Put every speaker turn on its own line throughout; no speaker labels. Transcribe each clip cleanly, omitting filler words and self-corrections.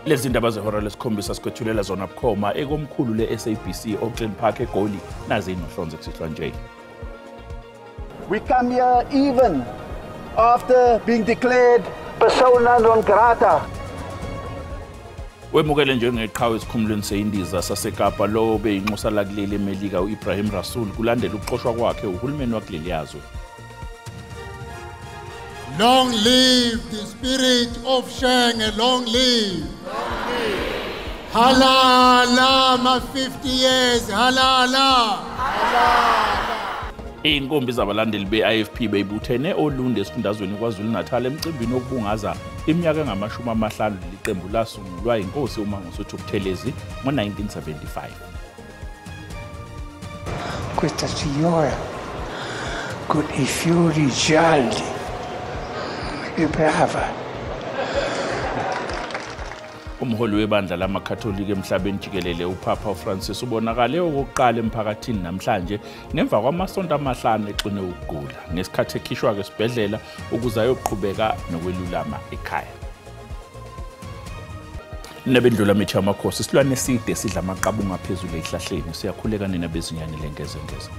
Lezi ndaba zehora lesikhombisa sikwethulela zona bukhoma ekomkhulu le-SABC Auckland Park eGoli, nazi inohlonze kusihlwa nje.
We come here even after being declared persona non grata.
Wemukele njengeqhawe esikhumulweni seyindiza saseKapa lo beyinxusa lakuleli eMelika u-Ibrahim Rasool kulandela ukuxoshwa kwakhe uhulumeni wakuleli yazwe.
Long live the spirit of Shenge, long live. Long live. Halala, my 50 years, halala. Halala.
Inkombi zabalandeli be-IFP beyibuthene oLundi esifundazweni KwaZulu-Natal emcimbini wokubungaza iminyaka engama-50 leli qembu lasungulwa inkosi uMangosuthu Buthelezi ngo-1975.
Questa signora con i fiori gialli è brava.
Umholi webandla lamaKatholika emhlabeni jikelele uPapa Francis ubonakale okokuqala emphakathini namhlanje ngemva kwamasonto amahlanu exinwe ukugula ngesikhathi ekhishwa esibhedlela ukuze ayoqhubeka nokwelulama ekhaya. Nabendlula mithi yamakhosi isilwane eside sidla amaqabunga phezulu ezihlahleni siyakhuleka nina bezinyane lengezengeze.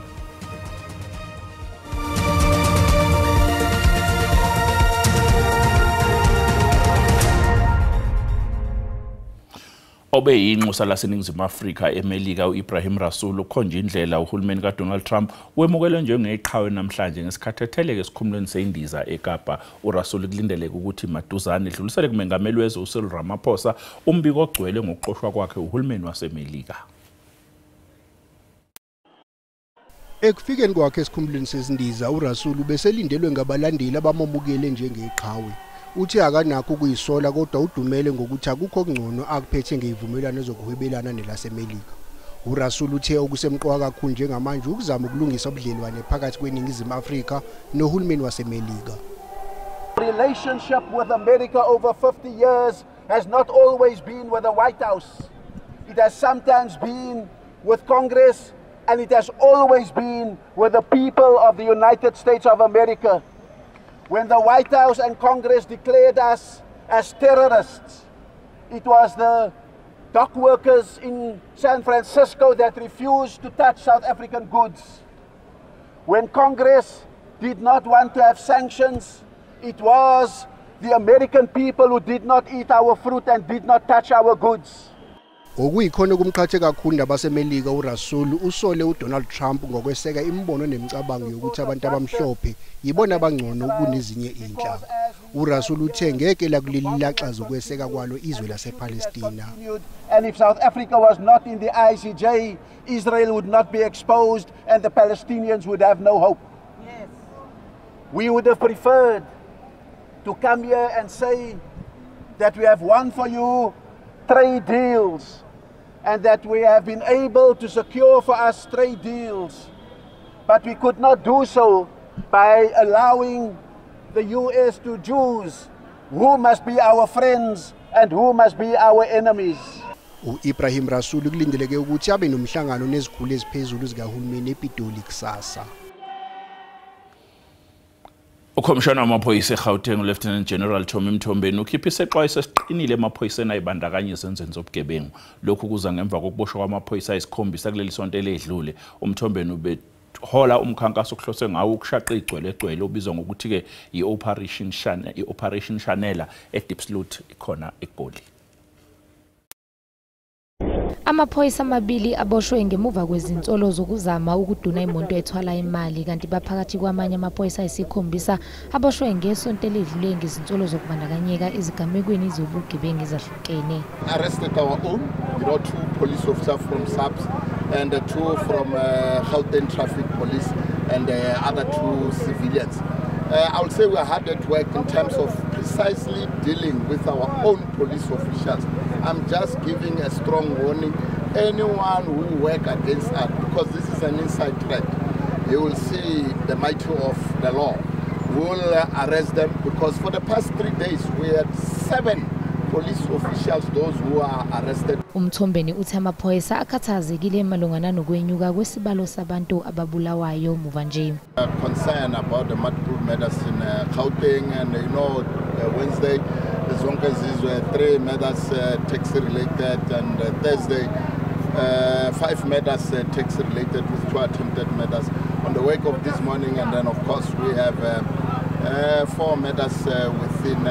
Obeyinxusa laseNingizimu Afrika eMelika u-Ibrahim Rasool ukhonje indlela uhulumeni kaDonald Trump wemukelwe njengeqhawe namhlanje ngesikhathi etheleke esikhumulweni seyindiza eKapa. uRasool kulindeleke ukuthi maduzane edlulisele kumengameli wezwe uCyril Ramaphosa umbiko ogcwele ngokuxoshwa kwakhe uhulumeni waseMelika.
Ekufikeni kwakhe esikhumulweni sezindiza uRasool ubeselindelwe ngabalandeli abamamukele njengeqhawe. Uthi akanakho ukuyisola kodwa udumele ngokuthi akukho okungcono akuphethe ngezivumelwano zokuhwebelana nelaseMelika. uRasool uthe okusemqoka kakhulu njengamanje ukuzama ukulungisa ubudlelwane phakathi kweNingizimu Afrika nohulumeni waseMelika.
Relationship with America over 50 years has not always been with the White House. It has sometimes been with Congress and it has always been with the people of the United States of America. When the White House and Congress declared us as terrorists, it was the dock workers in San Francisco that refused to touch South African goods. When Congress did not want to have sanctions, it was the American people who did not eat our fruit and did not touch our goods.
Okuyikhona kumqhathe kakhulu nabaseMelika uRasool usole uDonald Trump ngokweseka imibono nemicabango yokuthi abantu abamhlophe yibona abangcono kunezinye inhlanga. uRasool uthe ngeke lakuleli laxaza ukweseka kwalo izwe lasePalestina.
And if South Africa was not in the ICJ, Israel would not be exposed and the Palestinians would have no hope. Yes. We would have preferred to come here and say that we have won for you trade deals and that we have been able to secure for us trade deals, but we could not do so by allowing the US to choose who must be our friends and who must be our enemies.
U-Ibrahim Rasool kulindeleke ukuthi abe nomhlangano nezikhulu eziphezulu zikahulumeni ePitoli kusasa.
Ukhomishana wamaphoyisa eGauteng uLieutenant General Tommy Mthombeni ukhiphe isexwayiso esiqinile emaphoyiseni ayibandakanya ezenzweni zobugebengu. Lokhu kuza ngemva kokuboshwa kwamaphoyisa ayisikhombisa kuleli sonto eledlule. uMthombeni ubehola umkhankaso okuhloswe ngawo ukushaqa igcwelegcwele obizwa ngokuthi-ke i-Operation Shanela eDiepsloot ikhona eGoli.
Amaphoyisa amabili aboshwe ngemuva kwezinsolo zokuzama ukuduna imoto ethwala imali kanti baphakathi kwamanye amaphoyisa ayisikhombisa aboshwe ngesonto eledlule ngezinsolo zokubandakanyeka ezigamekweni zobugebengu ezahlukene.
Arrested our own, two police officers from SAPS and two from Gauteng Traffic Police and other two civilians. I would say we are hard at work in terms of precisely dealing with our own police officials. I'm just giving a strong warning. Anyone who works against us, because this is an inside threat, you will see the might of the law. We will arrest them because for the past 3 days we had 7 police Police officials, those who are arrested.
Umthombeni uthi amaphoyisa akhathazekile malungana nokwenyuka kwesibalo sabantu ababulawayo muva nje.
Concern about the multiple murders in Gauteng, and you know, Wednesday zonke zizwe 3 murders taxi related, and Thursday 5 murders taxi related with 2 attempted murders. On the wake of this morning, and then of course we have 4 murders within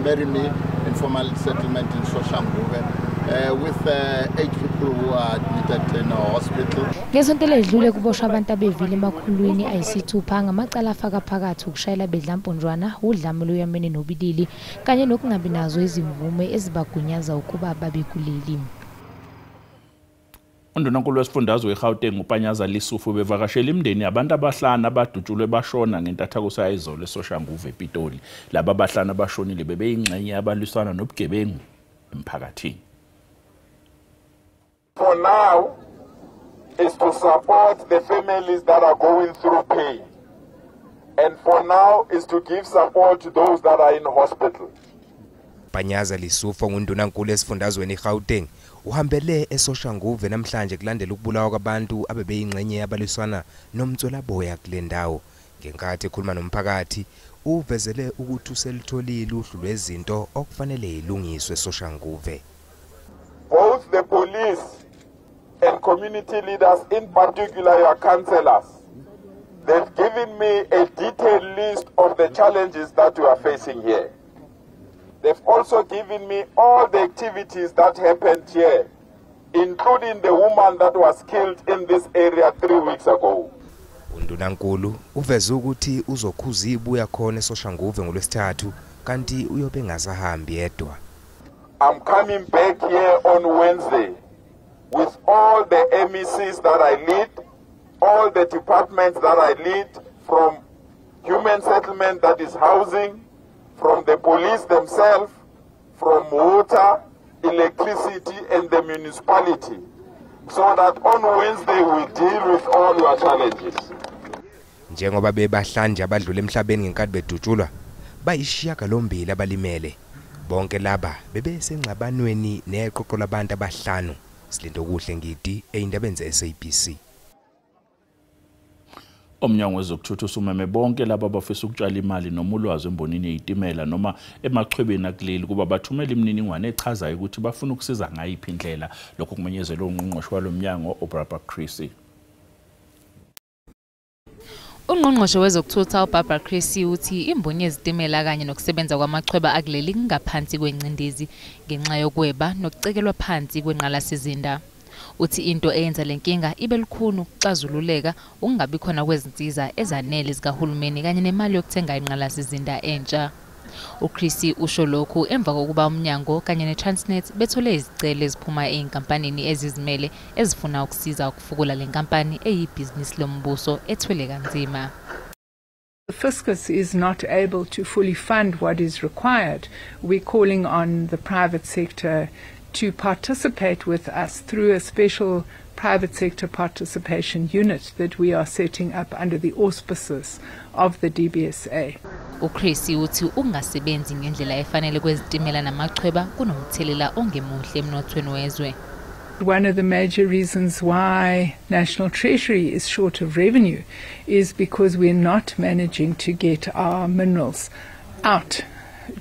Merimi informal settlement in Soshanguve, with 8 people who are admitted in our hospital.
Ngesonto eledlule kuboshwa abantu abevile emakhulwini ayisithupha ngamacala afaka phakathi ukushayela bedlamponjwana, udlame luyamene nobulili kanye nokungabi nazo izimvume ezibagunyaza ukuba babe kuleli.
Undunankulu wesifundazwe eGauteng uPanyaza Lesufi bevakashela imindeni yabantu abahlanu abadutshulwe bashona ngentathakusa izolo eSoshanguve ePitoli. Laba abahlanu abashonile bebeyingxenye yabalwisana nobugebengu emphakathini.
For now is to support the families that are going through pain. And for now is to give support to those that are in hospital.
Panyaza Lesufi ngundunankulu esifundazweni eGauteng uhambele eSoshanguve namhlanje kulandela ukubulawa kwabantu abebeyingxenye yabalwisana nomtswelaboya kule ndawo. Ngenkathi ekhuluma nomphakathi uvezele ukuthi uselitholile uhlu lwezinto okufanele ilungiswe eSoshanguve.
Both the police and community leaders, in particular your councillors, they've given me a detailed list of the challenges that we are facing here. They've also given me all the activities that happened here, including the woman that was killed in this area 3 weeks ago.
Undunankulu uveze ukuthi uzokhuza ibuya khona eSoshanguve ngolwesithathu kanti uyobe engasahambi yedwa.
I'm coming back here on Wednesday with all the MECs that I lead, all the departments that I lead, from human settlement, that is housing, from the police themselves, from water, electricity, and the municipality, so that on Wednesday we deal with all your challenges.
Njengoba bebahlanje abadlule emhlabeni ngenkathi bedutshulwa, bayisishiyagalombili abalimele. Bonke laba bebesengxabanweni neqoqo labantu abahlanu. Silindokuhle Ngidi eyindabeni ze-SABC.
Umnyango wezokuthutha usumeme bonke laba abafisa ukutshala imali noma ulwazi embonini yezitimela noma emachwebeni akuleli kuba bathumele imininingwane echazayo ukuthi bafuna ukusiza ngayiphi indlela. Lokho kumenyezelwe ungqongqoshe walomnyango uBarbara Creecy.
Ungqongqoshe wezokuthutha uBarbara Creecy uthi imboni yezitimela kanye nokusebenza kwamachweba akuleli kungaphansi kwengcindezi ngenxa yokweba nokucekelwa phansi kwengqalasizinda. Uthi into eyenza lenkinga ibe lukhuni ukuxazululeka ukungabi khona kwezinsiza ezanele zikahulumeni kanye nemali yokuthenga ingqalasizinda entsha. uCreecy usho lokhu emva kokuba umnyango kanye neTransnet bethole izicelo eziphuma ezinkampanini ezizimele ezifuna ukusiza ukufukula lenkampani eyibhizinisi lombuso ethwele kanzima.
The fiscus is not able to fully fund what is required. We're calling on the private sector to participate with us through a special private sector participation unit that we are setting up under the auspices of the DBSA.
uCreecy uthi ukungasebenzi ngendlela efanele kwezitimela namachweba kunomthelela ongemuhle emnothweni wezwe.
One of the major reasons why National Treasury is short of revenue is because we're not managing to get our minerals out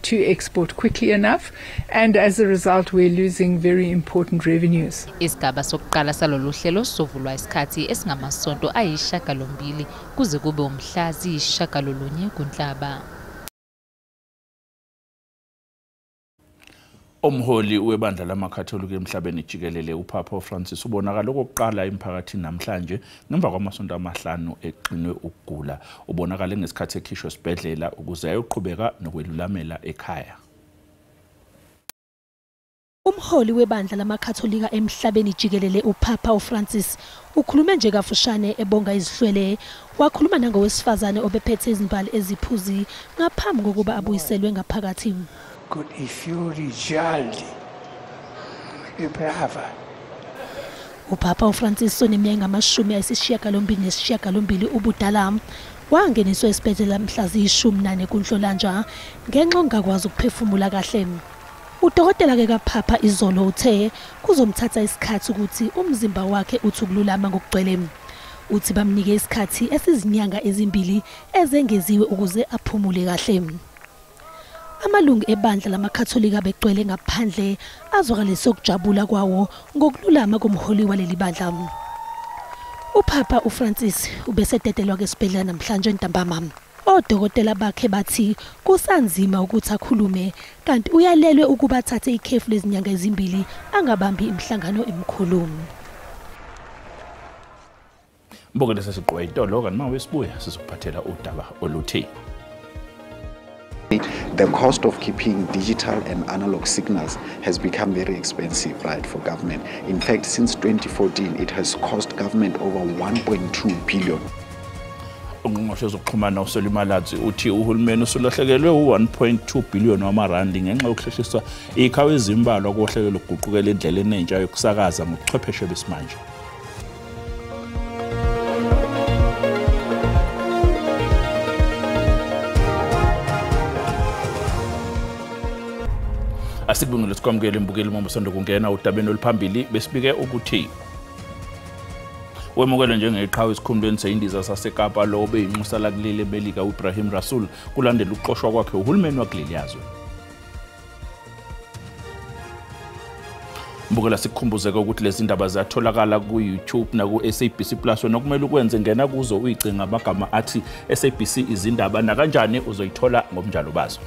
to export quickly enough, and as a result we're losing very important revenues.
Isigaba sokuqala salolu hlelo sovulwa isikhathi esingamasonto ayisishiyagalombili kuze kube umhla ziyisishiyagalolunye kuNhlaba.
Umholi webandla lamakatholika emhlabeni jikelele uPapa Francis ubonakala okokuqala emphakathini namhlanje ngemva kwamasonto amahlanu eqinwe ukugula. Ubonakala ngesikhathi ekhishwa esibhedlela ukuze ayoqhubeka nokwelulamela ekhaya.
Umholi webandla lamakatholika emhlabeni jikelele uPapa Francis ukhulume nje kafushane ebonga izihlwele, wakhuluma nangowesifazane obephethe izimbali eziphuzi ngaphambi kokuba abuyiselwe ngaphakathi.
Con i fiori gialli e brava.
uPapa Francis oneminyaka 98 ubudala wangeniswa esibhedlela mhla ziyi-14 kuNhlolanja ngenxa yokungakwazi ukuphefumula kahle. Udokotela-ke kaPhapha izolo uthe kuzomthatha isikhathi ukuthi umzimba wakhe uthi ukululama ngokugcwele. Uthi bamnike isikhathi esizinyanga ezimbili ezengeziwe ukuze aphumule kahle. Amalungu ebandla lamaKatholika begcwele ngaphandle azwakalise ukujabula kwawo ngokululama komholi waleli bandla. UPhapha uFrancis ubesededelwa esibhedlela namhlanje ntambama. Odokotela bakhe bathi kusanzima ukuthi akhulume, kanti uyalelwe ukuba athathe ikhefu lezinyanga ezimbili angabambi imihlangano emikhulu.
Mbukele sesiqoqa itolo kanti uma wesibuya sizokuphathela udaba oluthi
The cost of keeping digital and analog signals has become very expensive, right, for government. In fact, since 2014, it has cost government over 1.2 billion.
Ungqongqoshe wezokuxhumana uSolly Malatsi uthi uhulumeni usulahlekelwe u-1.2 billion wamarandi ngenxa yokuhlehliswa izikhawu ezimbalwa kohlelo lokuguqukela endleleni entsha yokusakaza ngobuchwepheshe besimanje. Asikubongele sikwamukele imbukeli uma usanda kungena udabeni oluphambili besibike ukuthi wemukelwe njengeqhawe esikhumulweni seyindiza saseKapa lo obeyinxusa lakuleli eMelika uIbrahim Rasool kulandela ukuxoshwa kwakhe uhulumeni wakuleli yazwe. Mbukela sikukhumbuzeke ukuthi lezi ndaba ziyatholakala ku-YouTube naku-SABC Plus, nokumele ukwenze ngena kuzo uyicinga amagama athi SABC izindaba nakanjani uzoyithola ngobunjalo bazo.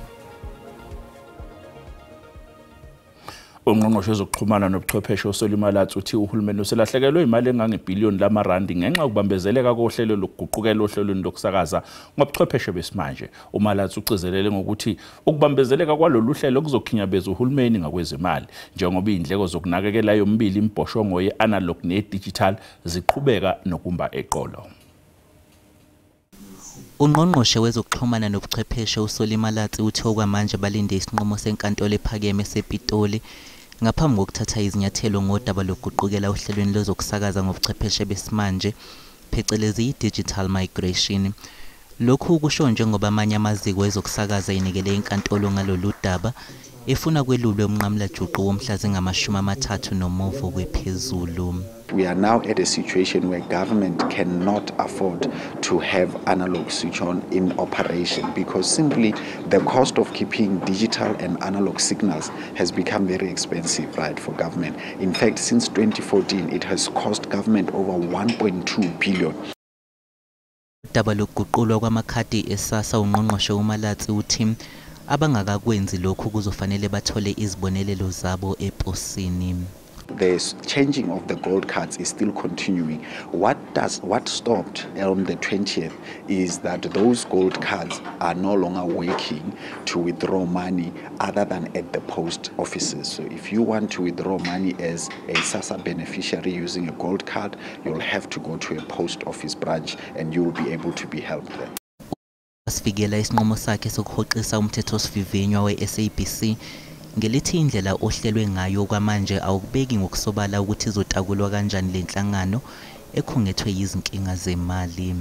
Ungqongqoshe wezokuxhumana nobuchwepheshe uSolly Malatsi uthi uhulumeni uselahlekelwe imali engangebhiliyoni lamarandi ngenxa yokubambezeleka kohlelo lokuguqukela ohlelweni lokusakaza ngobuchwepheshe besimanje. UMalatsi ugcizelele ngokuthi ukubambezeleka kwalolu hlelo kuzokhinyabeza uhulumeni ngakwezimali njengoba izindleko zokunakekela yomibili imibhoshongo ye-analog ne-digital ziqhubeka nokumba eqolo.
Ungqongqoshe wezokuxhumana nobuchwepheshe uSolly Malatsi uthe okwamanje balinde isinqumo senkantolo ephakeme sePitoli ngaphambi kokuthatha izinyathelo ngodaba lokuguqukela ohlelweni lwezokusakaza ngobuchwepheshe besimanje phecelezi i-digital migration. Lokhu kusho njengoba amanye amaziko ezokusakaza enikele inkantolo ngalolu daba efuna kwelulwe umnqamulajuqu womhla zingama-30 nomuvo kwephezulu.
We are now at a situation where government cannot afford to have analog switch on in operation because simply the cost of keeping digital and analog signals has become very expensive, right, for government. In fact, since 2014, it has cost government over 1.2 billion.
Udaba lokuguqulwa kwamakhadi eSASSA ungqongqoshe uMalatsi uthi abangakakwenzi lokhu kuzofanele bathole izibonelelo zabo eposini.
The changing of the gold cards is still continuing. What stopped on the 20th is that those gold cards are no longer working to withdraw money other than at the post offices. So if you want to withdraw money as a SASSA beneficiary using a gold card, you'll have to go to a post office branch and you'll be able to be helped there.
Sifikela isinqumo sakhe sokuhoxisa umthethosivivinywa we-SABC ngelithi indlela ohlelwe ngayo kwamanje awukubeki ngokusobala ukuthi izotakulwa kanjani le nhlangano ekhungethwe yizinkinga zemali.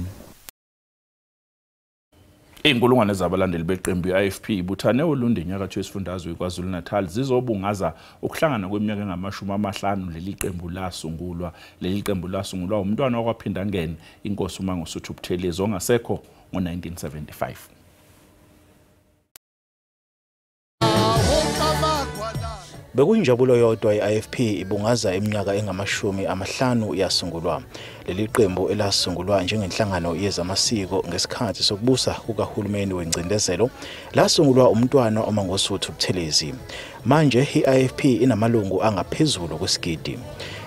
Iy'nkulungwane zabalandeli beqembu i-IFP ibuthane oLundi enyakatho yesifundazwe iKwaZulu-Natal zizobungaza ukuhlangana kweminyaka engama-50 leli qembu lasungulwa. Leli qembu lasungulwa umntwana wakwaPhindangene inkosi uMangosuthu Buthelezi ongasekho ngo-1975.
Bekuyinjabulo yodwa i-IFP ibungaza iminyaka engama-50 yasungulwa. Leli qembu elasungulwa njengenhlangano yezamasiko ngesikhathi sokubusa kukahulumeni wengcindezelo lasungulwa umntwana uMangosuthu Buthelezi. Manje i-IFP inamalungu angaphezulu kwesigidi.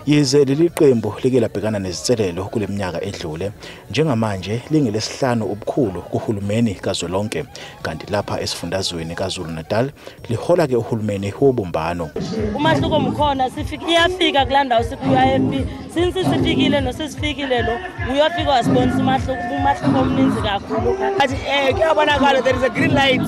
Yize leli qembu like labhekana nezinselelo kule minyaka edlule, njengamanje lingelesihlanu ubukhulu kuhulumeni kazwelonke, kanti lapha esifundazweni KwaZulu-Natal lihola ke uhulumeni wobumbano.
Umahluko mkhona iyafika kulaa ndawo siku-IFP since sifikile nosesifikile lo uyofika wasibonisa umahluko omninzi kakhulu.
Kuyabonakala there is a green light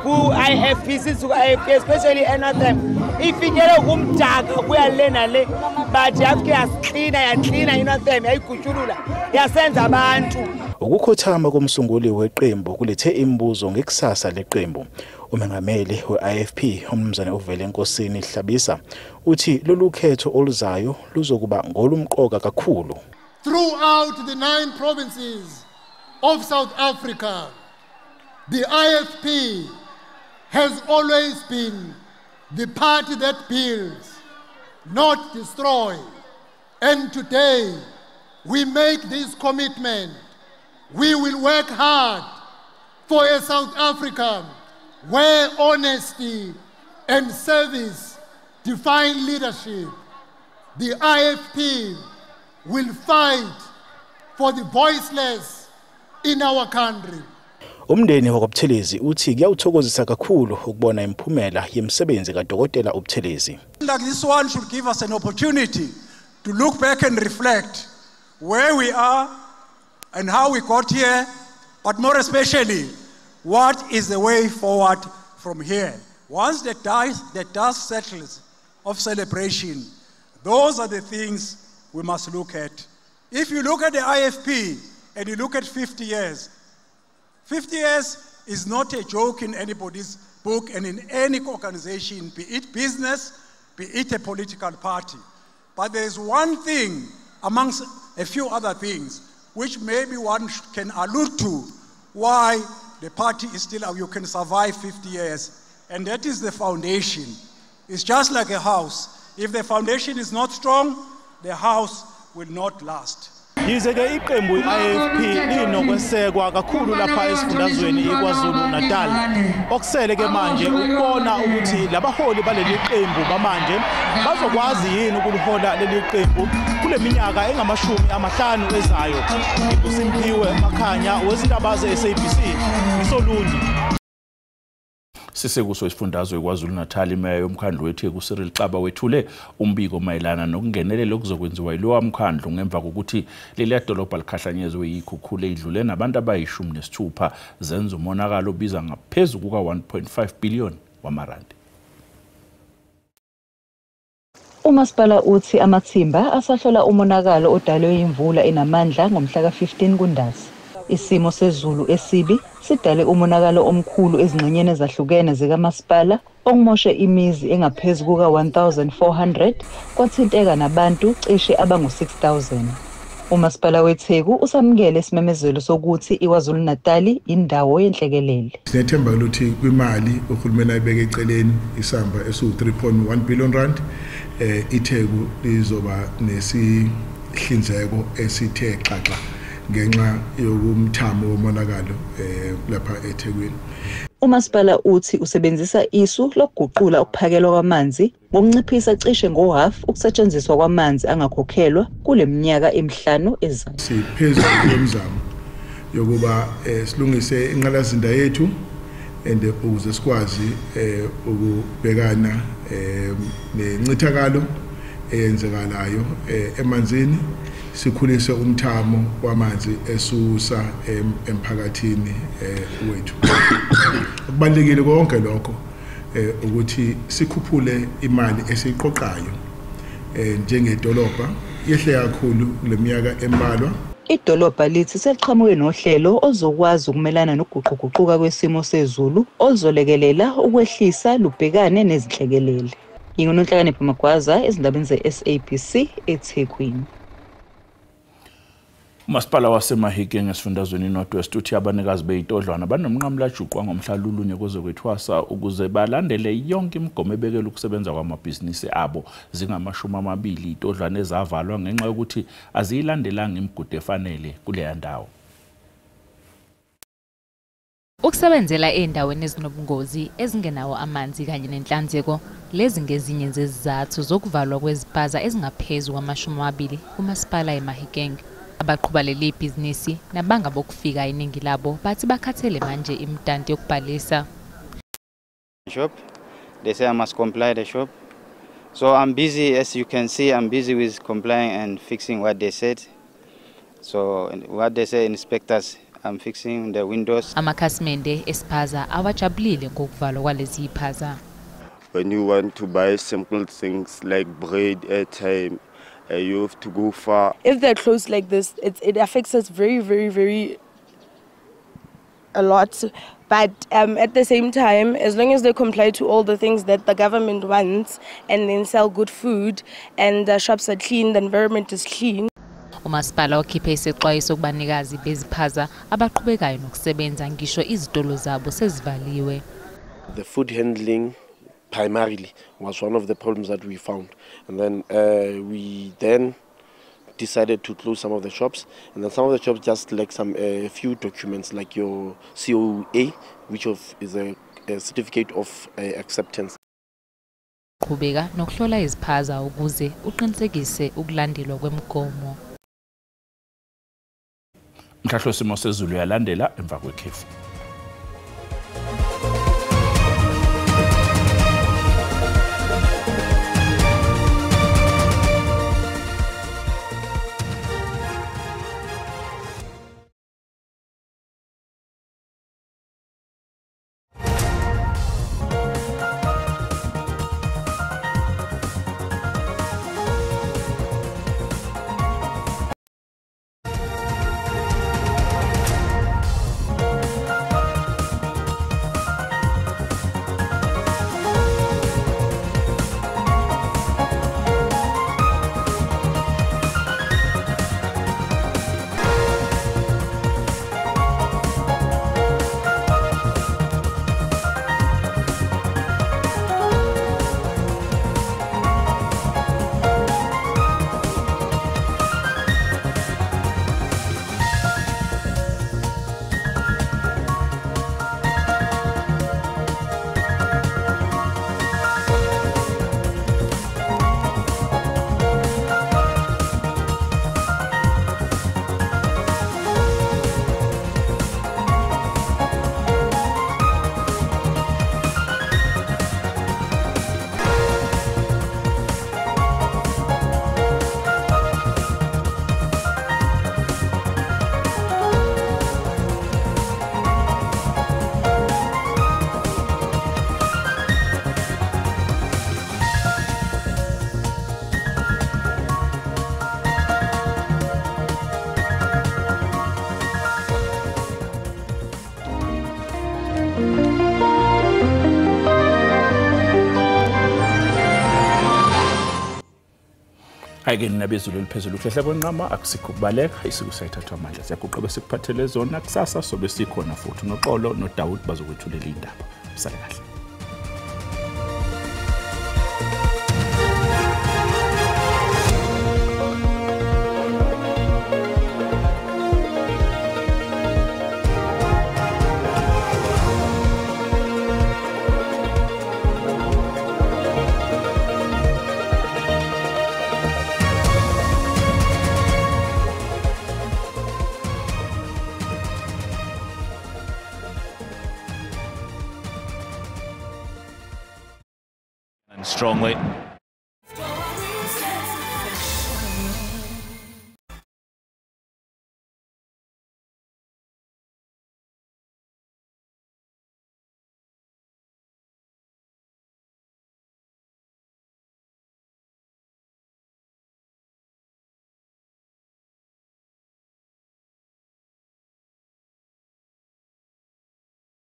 ku-IFP, since ku-IFP especially another Ifikele kumdaka kuya le nale, but yafike yasiklina yaklina iNortham yayigutyulula yasenza abantu.
Ukukhothama komsunguli weqembu kulethe imibuzo ngekusasa leqembu. Umengameli we-IFP umnumzane uVelenkosini Hlabisa uthi lolu khetho oluzayo luzokuba ngolumqoka kakhulu.
Throughout the 9 provinces of South Africa, the IFP has always been the party that builds, not destroys. And today, we make this commitment. We will work hard for a South Africa where honesty and service define leadership. The IFP will fight for the voiceless in our country.
Umndeni wakwaButhelezi uthi kuyawuthokozisa kakhulu ukubona imiphumela yemisebenzi kaDokotela uButhelezi.
Like this one should give us an opportunity to look back and reflect where we are and how we got here, but more especially, what is the way forward from here? Once the dust settles of celebration, those are the things we must look at. If you look at the IFP and you look at 50 years, 50 years is not a joke in anybody's book and in any organization, be it business, be it a political party. But there is one thing, amongst a few other things, which maybe one can allude to why the party is still, you can survive 50 years, and that is the foundation. It's just like a house. If the foundation is not strong, the house will not last.
Yize ke iqembu i-IFP linokwesekwa kakhulu lapha esifundazweni iKwaZulu Natal. Okusele ke manje ukubona ukuthi labaholi baleli qembu bamanje bazokwazi yini ukulihola leli qembu kule minyaka engama-50 ezayo. USimphiwe Makhanya wezindaba ze-SABC ngisoLundi.
Sisekuso isifundazwe KwaZulu Natal, imeya yomkhandlu weTheku Cyril Xaba wethule umbiko mayelana nokungenelela okuzokwenziwa yilowa mkhandlu ngemva kokuthi leliya dolobha likhahlanyezwe yikhukhula edlule nabantu abayi-16 zenza umonakalo obiza ngaphezu kuka-1.5 billion wamarandi.
Umasipala uthi amathimba asahlola umonakalo odalwe imvula enamandla ngomhla ka-15 kuNdasa. Isimo sezulu esibi sidale umonakalo omkhulu ezingxenyeni ezahlukene zikamasipala okumoshe imizi engaphezu kuka-1400 kwathinteka nabantu cishe abangu-6000. Umasipala weTheku usamukele isimemezelo sokuthi iKwaZulu Natal indawo yenhlekelele.
Sinethemba ukuthi kwimali uhulumeni ayibeke eceleni isamba esiwu-3.1 billion rand, iTheku lizoba nesihlinzeko esithe xaxa ngenxa yokumthamo womonakalo lapha eThekwini.
Umasipala uthi usebenzisa isu lokuguqula ukuphakelwa kwamanzi ngokunciphisa cishe ngo-half ukusetshenziswa kwamanzi angakhokhelwa kule minyaka emihlanu ezayo.
Siphezulu kwemizamo yokuba silungise inqalazinda yethu and ukuze sikwazi ukubhekana nencithakalo eyenzekalayo emanzini, sikhulise umthamo wamanzi esusa emphakathini wethu. Okubalulekile konke lokho ukuthi sikhuphule imali esiyiqoqayo njengedolobha yehle kakhulu kuleminyaka embalwa.
Idolobha lithi seliqhamuke nohlelo ozokwazi ukumelana nokuguquguquka kwesimo sezulu oluzolekelela ukwehlisa lubhekane nezinhlekelele. NginguNonhlakanipho Magwaza ezindabeni ze-SABC eThekwini.
Umasipala waseMahikeng esifundazweni iNorth West uthi abanikazi beyitodlwana banomnqamulajuqu ngomhla lulunye kwezokwethwasa ukuze balandele yonke imigomo ebekelwe ukusebenza kwamabhizinisi abo. Zingama-20 itodlwana ezavalwa ngenxa yokuthi aziyilandelanga imigudu efanele kuleya ndawo.
Ukusebenzela endaweni ezinobungozi ezingenawo amanzi kanye nenhlanzeko, lezi ngezinye zezizathu zokuvalwa kwezipaza ezingaphezu kwama-20 kumasipala eMahikeng. Abaqhuba leli bhizinisi nabangabokufika iningi labo bathi bakhathele manje imidanti yokubhalisa.
Shop, they say I must comply the shop. So I'm busy, as you can see, I'm busy with complying and fixing what they said. So what they say, inspectors, I'm fixing the windows.
Amakhasimende esiphaza awajabulile ngokuvalwa kwalezi iphaza.
When you want to buy simple things like bread, airtime, you have to go far.
If they're closed like this, it affects us very, very, very a lot. But at the same time, as long as they comply to all the things that the government wants and then sell good food and the shops are clean, the environment is clean.
Umasipala ukhiphe isexwayiso kubanikazi beziphaza abaqhubekayo nokusebenza ngisho izitolo zabo sezivaliwe.
The food handling primarily was one of the problems that we found, and then we then decided to close some of the shops, and then some of the shops just lack some few documents like your COA, which is a certificate of acceptance.
Qhubeka nokuhlola iziphaza ukuze uqinisekise ukulandelwa kwemigomo.
Umhlahlo simo sezulu uyalandela emva kwekhefu. Hayi-ke nina bezulu eliphezulu kuhlehla kwenqama akusikho ukubaleka isiko sayithathwa amandla siyaguqa bese kuphathele zona kusasa sobe sikhona futhi noXolo noDawud bazokwethulela indaba. Usale kahle.
Strongly.